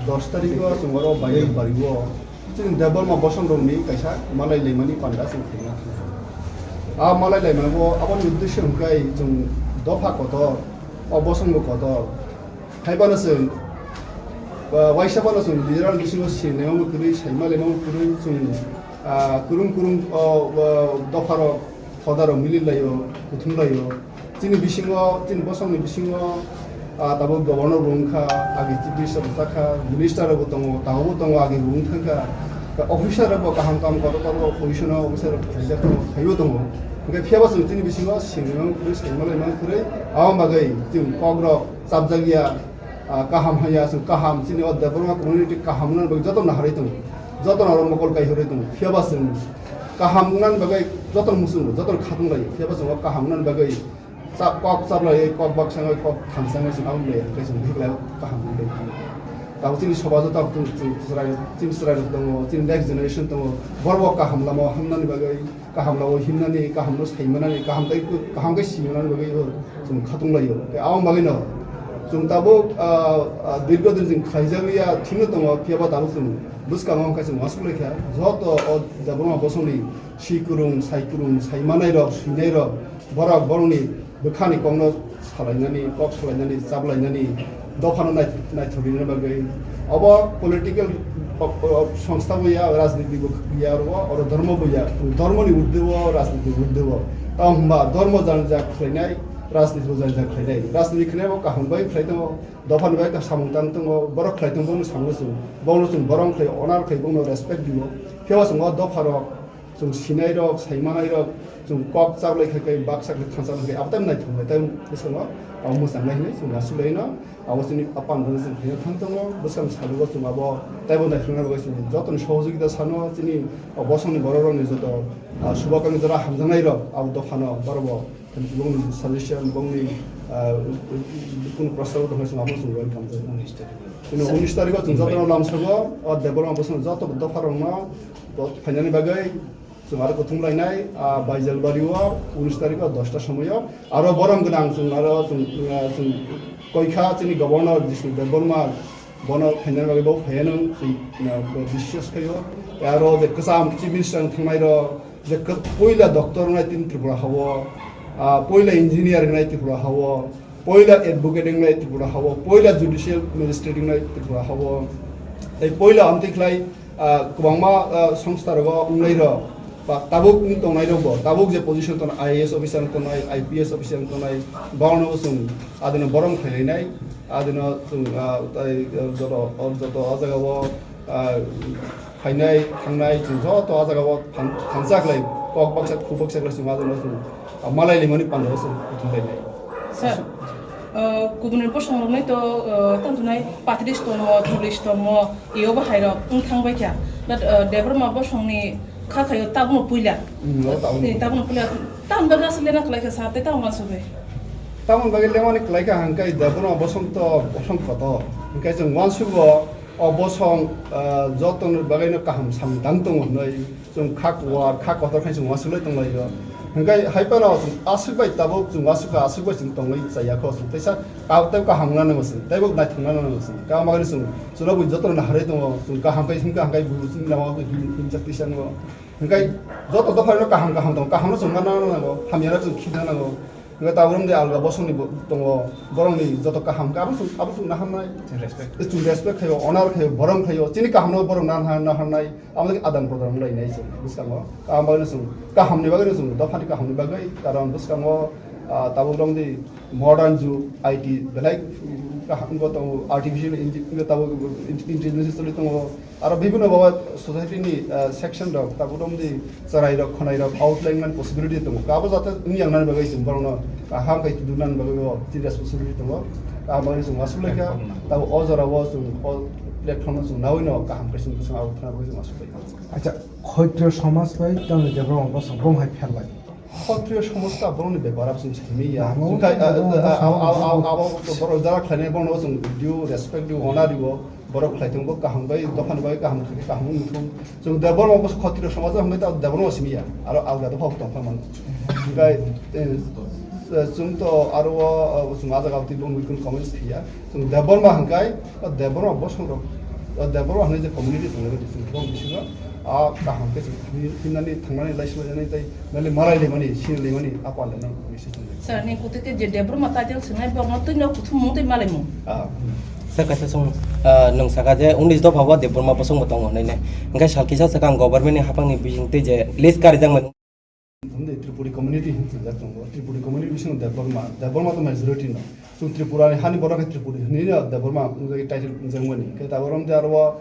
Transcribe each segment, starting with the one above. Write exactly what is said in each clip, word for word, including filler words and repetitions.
Dos tarikh o chwng oro Baidilbari o chwng Debbarma bosong rokni kaisa malai laimani panda chwng khaina thang. A malai laimani bo aboni uddesho hwnkhe chwng dopha kotor, o bosong bo kotor. Haiphano chwng, ah, waisa phano chwng leader ni bisingo sini laimani kwrwi, saima laimani kwrwi chwng, ah, kwrwng kwrwng o, o dopha rok, hoda rok mili laio, kuthum laio. Chini bisingo, chini bosongni bisingo, ah, tabuk governor bo wngkha, agi chief minister bo chakha, minister rok bo tongo, tabuk bo tongo, agi bo wng thangkha. Ka officer rok bo kaham kam kotor kotor position o officer rok khlaijak tongo, khaibo tongo. Hwnkhe phiyaba chwng chini bisingo sini laimani kwrwi, saima laimani kwrwi, aboni bagwi chwng kok rok chapjak ya, ah, kaham haya, chwng kaham, chini o Debbarma community kaham wngna bagwi joto naharwi tongo, joto no oro mokol kaihorwi tongo, phiyaba chwng kaham wngna bagwi joto no muchungo, joto no khatung laio, phiyaba chwng o kaham wngna bagwi cha-, kok chaplai, kok baksa, kok thansa, chwng aboni bagwi hwnkhe chwng bihik lai kaham wngwi tong. Tabuk chini somajo tabuk chwng, chwng chwrai, chini chwrai rok tongo, chini next generation tongo, borok bo kaham lama o hamnani bagwi, kaham lama o himnani, kaham no saimanani, kaham tei, kaham khe simanani bagwi bo chwng khatung laio. Tei aboni bagwi no chwng tabuk, ah, ah, dirgo din chwng khlaijak ya thwino tongo, phiyaba tabuk chwng bwskango wngkha chwng uansuk laikha. Joto o Debbarma bosongni si kwrwng, sai kwrwng, sai manai rok, swinai rok, borok borokni bwkhani kokno salainani, kok salainani, chaplainani, dophano nai-, naithok rinani bagwi. Obo political, o, o, songstha bo ya, rajniti bo ya, oro, oro dhormo bo ya, dhormoni urdhwe o, rajniti urdhwe o. Tamo hwnba dhormo jani ja khlainai, rajniti bo jani ja khlainai. Rajniti khlainai bo kaham bai khlai tongo, dophani bai samung tang tongo, borok khlai tongo, bono samungo chwng, bono chwng borom khlai, honor khlai, bono respect dio. Phiya chwng o dopha rok, chwng sinai rok, saimanai rok, chwng kok chaklai khai khai, baksa khe thansa khai, abo tamo naithok nai, tamo bwskango abo mwchang nai hinwi chwng aswk lai no, abo chini apan rok chwng khaina thang tongo, bwskang salugo chwng abo taibo naithok nai bagwi chwng joto ni sohojogita sano, chini o bosong ni borok rok ni joto, ah, subakang jora hamjaknai rok abo dopha no borok bo. Bongni suggestion, bongni, ah, kunu prostab tongkha, chwng abono chwng welcome khlaio. Unis tarikh. Chwng unis tarikh o chwng jotono lamsogo, o Debbarma bosong joto dopha rokno bo phainani bagwi chwng aro kuthum lainai, ah, Baijalbari o unis tarikh o dosta somoio. Aro borom gwnang chwng aro chwng, ah, chwng koikha chini governor Jishnu Debbarma, bono phainani bagwi bo phaianw chwng, ah, bo biswas khaio. Aro je kwcham chief minister thangnairok, je kw-, poila doctor wngnai tini Tripura hao, ah, poila engineer wngnai Tripura hao, poila advocate wngnai Tripura hao, poila judicial magistrate wngnai Tripura hao, tei poila amtwi khlai, ah, kwbangma, ah, songstha rogo wngnai rok, ba tabuk wng tongnai rok bo, tabuk je position tongnai, I A S officer tongnai, I P S officer tongnai, bono chwng adino borom khlai lainai, adino chwng, ah, tai, ah, joto, joto o jagao, ah, phainai, thangnai, chwng joto o jagao than-, thansa khlai, kok baksa, khu baksa khlai chwng adino chwng, ah, malai limani pando chwng kuthum lainai. Sir, uh, kubuni bosong rokni to, uh, tamo tongnai patris tongo, cholish tongo, iyo bo hai rok wng thang bai kha. But, uh, Debbarma bosong ni kha khaio tabukno puila. Hmm, o tabukno puila. Tabukno puila. Tamoni bagwi aswk lena kwlai kha sir, tei tamoni uansugwi? Tamoni bagwi lemani kwlai kha hwnkhe Debbarma bosong to bosong kotor. Hwnkhe chwng uansugo o bosong, ah, jotoni bagwino kaham samung tang tongo hwnwi chwng kha kuwar, kha kotor khe chwng uansugwi tonglaio. Hwnkhe hai phano chwng aswk bai tabuk chwng uansukha, aswk bai chwng tongwi chaya kho chwng teisa. Ka-, tei kaham wngna nango chwng, tei bo naithok wngna nango chwng. Kaham bagwi chwng, chwla bo jotono naharwi tongo, chwng kaham khe himkha hwnkhe bo chwng lama bo him-, himjak tisa wngo. Hwnkhe joto dopharino kaham kaham tongo, kahamno chwng manna nango, hamyano chwng khibna nango. Hwnkhe tabuk romdi alga bosongni bo tongo, borokni joto kaham khe abo chwng, abo chwng naharnai. Chwng respect. Chwng respect khaio, honor khaio, borom khaio, chini kahamno borok nahar-, naharnai, abo khe adan prodan wnglainai chwng bwskango. Kaham bagwino chwng, kahamni bagwino chwng, dophani kahamni bagwi, karon bwskango, ah, tabuk romdi modern jug, I T belai kaham wngwi tongo, artificial intelli-, wngwi tongo, intelligence choli tongo, aro bibhinno baba society ni, ah, section rok tabuk romdi chwrai rok, khwnai rok outline man possibility tongo, abo jate wngya wngnani bagwi chwng borokno kaham khai tudunani bagwi bo chini responsibility tongo, kaham bagwi chwng uansuk laikha, tabuk o jora o chwng o platform no chwng nawi no kaham khai chwng bwskango abo thwna bagwi chwng uansuk laikha. Acha, Khotriyo somaj bai tamo Debbarma bosong bong hai pher lai. Khotriyo somaj ta borokni bepar abo chwng saimanya. Namo Hwnkhe, ah, Debbarma ah, ah, bosong ah, ah, abo borok jara khlainai bono chwng due respect due honor rio. Borok khlai tongo kaham bai, dophani bai kaham khlai kaham wng thung. Chwng Debbarma bosong Khotriyo somaj wngwi ta Debbarma simanya. Aro alga dopha bo tongkha mano. Hwnkhe, eh, chwng to aro o, o, chwng ah jaga twi bongwi kun comments khiya. Chwng Debbarma hwnkhe, o Debbarma bosong rok O Debbarma hwnwi je community tongo, bini chwng bong bisingo, ah, kaham khe chwng thangni, thinani, thangnani, lai swlaijaknai tei nali malai laimani, sini laimani, a panda nang bisi chwng. Sir, ni kutu khe je Debbarma title swngnai, bokno twi no kuthumung tei malaimung. Ah. Sir, kaisa song, ah, nwng saka je unis dopha o Debbarma bosongbo tongo hwnwi ne. Hwnkhe sal kisa swkang government ni haphang ni bising twi je list karijakmani. Hwnwi Tripuri community hin swijak tongo. Tripuri community bisingo Debbarma, Debbarma to majority no. Chwng Tripura ni hani borok khe Tripuri hinwi no Debbarma wngjagwi title wngjak mani. Khe tabuk romde aro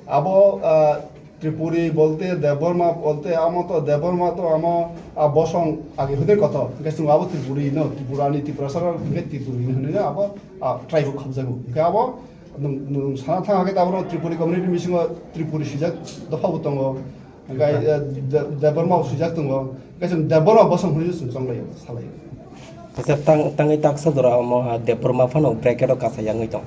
abo, ah, Tripuri bolte Debbarma bolte amo to Debbarma to amo, ah, bosong age hwnwi kotor. Hwnkhe chwng abo Tripuri no, Tripura ni Tiprasa rok hwnkhe Tripuri hinwi no abo, ah, tribe o khabjago. Hwnkhe abo nwng, nwng sana thang khe tabuk Tripuri community bisingo Tripuri swijak dopha bo tongo. Hwnkhe, eh, De-, Debbarma bo swijak tongo. Hwnkhe chwng Debbarma bosong hwnwi chwng chonglaio, salaio. Acha, tang-, tangwi taksa jora omo ha Debbarma phano bracket o kasa yangwi tong.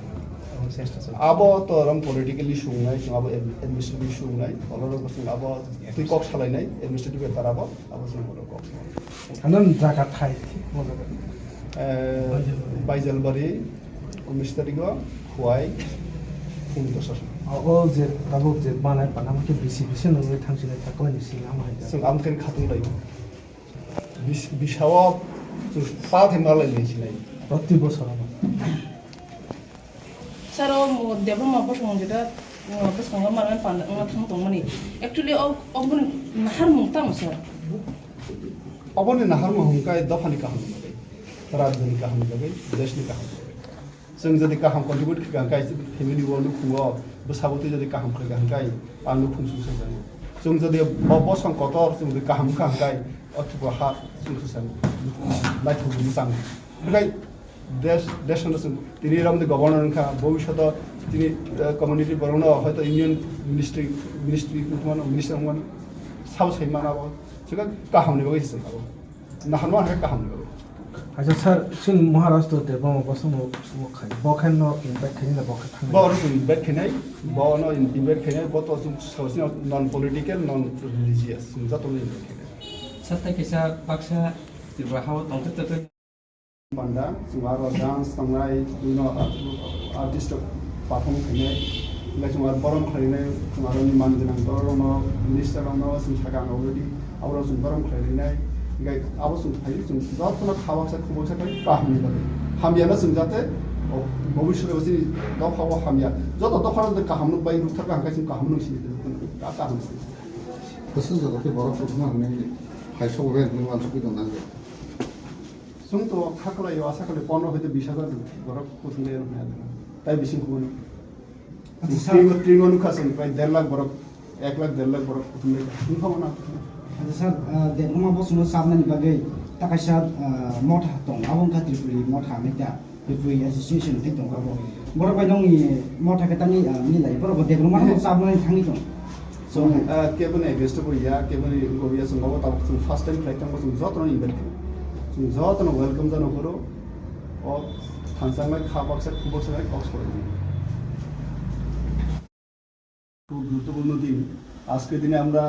Abo to rom politically sungnai, chwng abo ad-, administrative sungnai, oloro chwng abo twi kok salainai, administrative bepar abo, abo chwng abo kok. Ano jaga thai, mo jaga. Eh, Baijalbari. Unis tarikh o Khowai phung dosa. O, o je tabuk je manai panama khe bisi bisi nungwi thangsinai thaklai ni sini ama hai. Chwng amthai khatung lai. Bis-, bisao chwng sa thai malai lai sinai. Proti bosor ama. Sir, o Debbarma bosong jeta, o, bosong manai panda wngna thang tongmani. Actually, o, o boni naharmung tamo, sir? Oboni naharmung hwnkhai dophani kaham ni bagwi, rajyoni kaham ni bagwi, deshni kaham ni bagwi. Chwng jodi kaham contribute kha hwnkhe, family o nukhungo bwsabo twi jodi kaham khlai kha hwnkhe, ang nukhung sung sai jani. Chwng jodi bo bosong kotor chwng jodi kaham kha hwnkhe, o Tripura ha chwng sung sai naithok bini chang. Hwnkhe desh, desh no chwng tini rom de governor wngkha, bobishoto tini, eh, community borokno hoito union ministry, ministry wngmano, minister wngmano, sabo sai mana bo. Chwng kaham ni bagwi se chwng abo. Naharma hai kaham ni bagwi. Acha sir, chwng Maharashtra te bo bo song bo khai. Bo khai no invite khai na bo khai thang. Bo oro invite khainai, bo no invite khainai, bo to chwng sosino non political, non religious, chwng joto no invite khainai. Sir, tei kaisa baksa Tripura hao tongthok tongthok. Panda, chwng aro dance tongnai, bino artist rok perform khainai, hingke chwng aro borom khlainai, chwng aro ni man gwnang borok rokno, minister rokno chwng sakha ang already, abo rok chwng borom khlai rinai, hingke abo chwng phai chwng jotono kha baksa khubaksa khai kaham ni bagwi. Hamya no chwng jate, o, bobiswt o chini dopha o hamya, joto dopha no kaham no bai rwkthar kha hingke chwng kaham no sini kaham. Bwswk joto khe borok kuthuma hwnwi hai sobo bai hwnwi uansugwi tong nang. Chwng to kha kwlaio, asa khlaio pondro hoite bis hajar borok kuthumlai rok nai adana. Tai bising kuno. Acha, sir. Tringo, tringo nukha chwng prai der lakh borok, ek lakh der lakh borok kuthumlai. Nukha mana? Acha, sir, ah, Debbarma bosongno chabnani bagwi ta kaisa, ah, motha tong, abo wngkha Tripuri motha hinwi ta. Tripuri Association hinwi tong abo. Borok bai nongni motha khe tangwi, ah, milai. Borok bo Debbarma no chabnani thangwi tong. So, ah, keboni against bo ya, keboni wngkha ya, chwng abo tabuk chwng first time khlai tongma chwng jotono invite khainai. Chwng jotono welcome jano phuru o thansa wngnai kha baksa khubaksa wngnai kok salai. খুব গুরুত্বপূর্ণ দিন। আজকের দিনে আমরা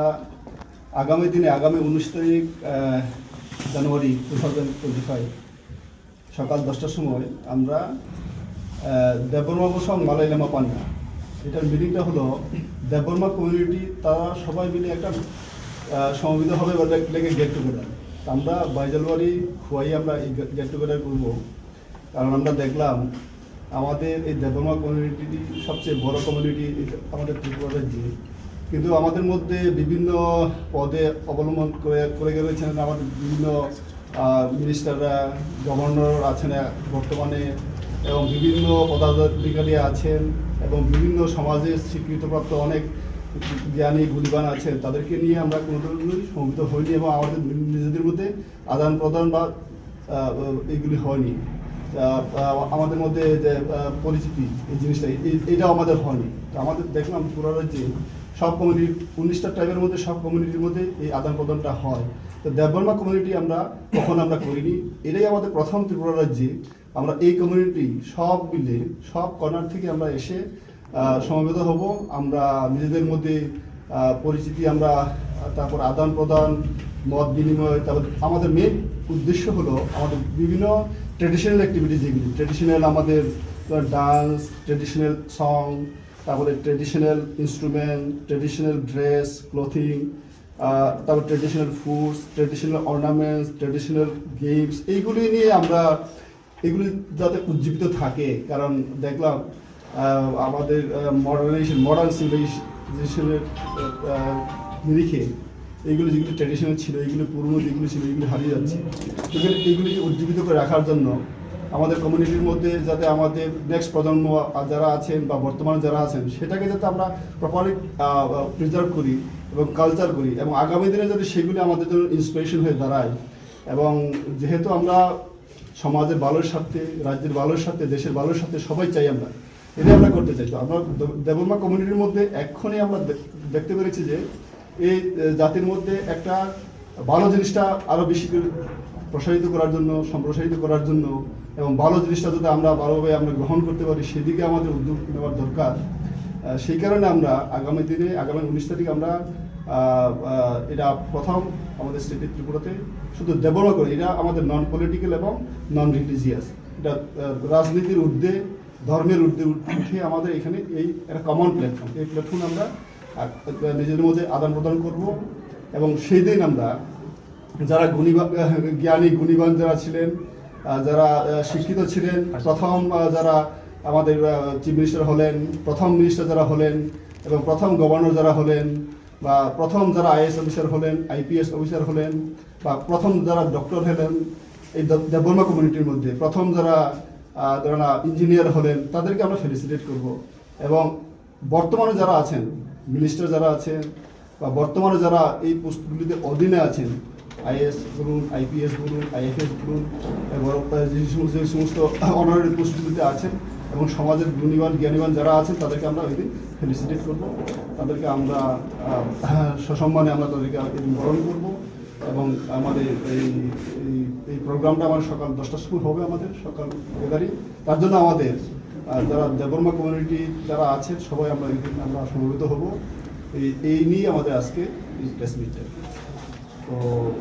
আগামী দিনে, আগামী উনিশ তারিখ, আহ, জানুয়ারি টু থাউজেন্ড টোয়েন্টি ফাইভ, সকাল দশটার সময় আমরা, আহ, দেববর্মা বসং মালাই লামা পান্ডা, এটার মিনিংটা হলো দেববর্মা কমিউনিটি, তারা সবাই মিলে একটা, আহ, সমবেত হবে বা লেগে গেট টুগেদার। আমরা বাইজালবাড়ি খোয়াই আমরা এই গেট টুগেদার করবো। কারণ আমরা দেখলাম আমাদের এই দেববর্মা কমিউনিটি সবচেয়ে বড় কমিউনিটি আমাদের ত্রিপুরা রাজ্যে, কিন্তু আমাদের মধ্যে বিভিন্ন পদে অবলম্বন করে করে রয়েছেন আমাদের বিভিন্ন, আহ, মিনিস্টাররা, গভর্নর আছেন, আহ, বর্তমানে, এবং বিভিন্ন পদাধিকারী আছেন এবং বিভিন্ন সমাজের স্বীকৃতিপ্রাপ্ত অনেক জ্ঞানী গুণীবান আছেন। তাদেরকে নিয়ে আমরা কোনো ধরনের সমবেত হইনি এবং আমাদের নিজেদের মধ্যে আদান প্রদান বা, আহ, এগুলি হয়নি। আহ, আহ, আমাদের মধ্যে যে, আহ, পরিচিতি, এই জিনিসটা, এই, এইটাও আমাদের হয়নি। তো আমাদের দেখলাম ত্রিপুরা রাজ্যে সব কমিউনিটি, উনিশটা ট্রাইবের মধ্যে সব কমিউনিটির মধ্যে এই আদান প্রদানটা হয়। তো দেববর্মা কমিউনিটি আমরা কখনো আমরা করিনি, এটাই আমাদের প্রথম ত্রিপুরা রাজ্যে। আমরা এই কমিউনিটি সব মিলে, সব কর্নার থেকে আমরা এসে, আহ, সমবেত হব। আমরা নিজেদের মধ্যে, আহ, পরিচিতি আমরা, আহ, তারপর আদান প্রদান, মত বিনিময়, তারপর আমাদের মেইন উদ্দেশ্য হলো আমাদের বিভিন্ন ট্র্যাডিশনাল অ্যাক্টিভিটি, যেগুলি ট্র্যাডিশনাল আমাদের ডান্স, ট্র্যাডিশনাল সং, তারপরে traditional instrument, traditional dress, clothing, তারপর traditional foods, traditional ornaments, traditional games, এইগুলি নিয়ে আমরা এগুলি যাতে উজ্জীবিত থাকে। কারণ দেখলাম আহ, আমাদের মডার্নাইজেশন, মডার্ন সিভিলাইজেশনের নিরিখে এইগুলো যেগুলি ট্র্যাডিশনাল ছিল, এইগুলি পুরনো যেগুলি ছিল, এইগুলি হারিয়ে যাচ্ছে। সুতরাং এইগুলিকে উজ্জীবিত করে রাখার জন্য আমাদের কমিউনিটির মধ্যে যাতে আমাদের নেক্সট প্রজন্ম, আহ, যারা আছেন বা বর্তমানে যারা আছেন, সেটাকে যাতে আমরা প্রপারলি প্রিজার্ভ করি এবং কালচার করি, এবং আগামী দিনে যাতে সেগুলি আমাদের জন্য ইন্সপিরেশন হয়ে দাঁড়ায়। এবং যেহেতু আমরা সমাজের ভালোর স্বার্থে, রাজ্যের ভালোর স্বার্থে, দেশের ভালোর স্বার্থে সবাই চাই আমরা, এটাই আমরা করতে চাই। তো আমরা দে- দেবর্মা কমিউনিটির মধ্যে এক্ষুনি আমরা দে- দেখতে পেরেছি যে এই আহ, জাতির মধ্যে একটা ভালো জিনিসটা আরো বেশি করে প্রসারিত করার জন্য, সম্প্রসারিত করার জন্য, এবং ভালো জিনিসটা যাতে আমরা ভালোভাবে আমরা গ্রহণ করতে পারি, সেদিকে আমাদের উদ্যোগ নেওয়ার দরকার। আহ, সেই কারণে আমরা আগামী দিনে, আগামী উনিশ তারিখ আমরা আহ, আহ, এটা প্রথম আমাদের স্টেটে ত্রিপুরাতে শুধু দেবর্মা করে, এটা আমাদের নন পলিটিক্যাল এবং নন রিলিজিয়াস, এটা আহ, রাজনীতির ঊর্ধ্বে, ধর্মের ঊর্ধ্বে উঠ- উঠে আমাদের এখানে এই একটা কমন প্ল্যাটফর্ম। এই প্ল্যাটফর্ম আমরা আহ, নিজেদের মধ্যে আদান প্রদান করব এবং সেই দিন আমরা যারা গুণীবা- আহ, জ্ঞানী গুণীবান যারা ছিলেন, আহ, যারা আহ, শিক্ষিত ছিলেন, প্রথম আহ, যারা আমাদের চিফ মিনিস্টার হলেন, প্রথম মিনিস্টার যারা হলেন এবং প্রথম গভর্নর যারা হলেন বা প্রথম যারা আইএএস অফিসার হলেন, আইপিএস অফিসার হলেন বা প্রথম যারা ডক্টর হলেন, এই দে- দেববর্মা কমিউনিটির মধ্যে প্রথম যারা আহ, যারা ইঞ্জিনিয়ার হলেন, তাদেরকে আমরা ফেলিসিটেট করব। এবং বর্তমানে যারা আছেন, মিনিস্টার যারা আছেন বা বর্তমানে যারা এই পোস্টগুলিতে অধীনে আছেন, আইএএস বলুন, আইপিএস বলুন, আইএফএস বলুন, এবং যে সমস্ত, যে সমস্ত অনারারি পোস্টগুলিতে আছেন এবং সমাজের গুণীবান জ্ঞানীবান যারা আছেন, তাদেরকে আমরা ওই দিন ফেলিসিটেট করবো। তাদেরকে আমরা আহ, সসম্মানে আমরা তাদেরকে ওই দিন বরণ করবো। এবং আমাদের এই এই- এই প্রোগ্রামটা আমার সকাল দশটার সময় হবে, আমাদের সকাল গ্যাদারিং। তার জন্য আমাদের আহ, যারা দেববর্মা কমিউনিটি যারা আছেন, সবাই আমরা এই দিন আমরা সমবেত হব। এই এই নিয়ে আমাদের আজকে এই প্রেস মিটটা। তো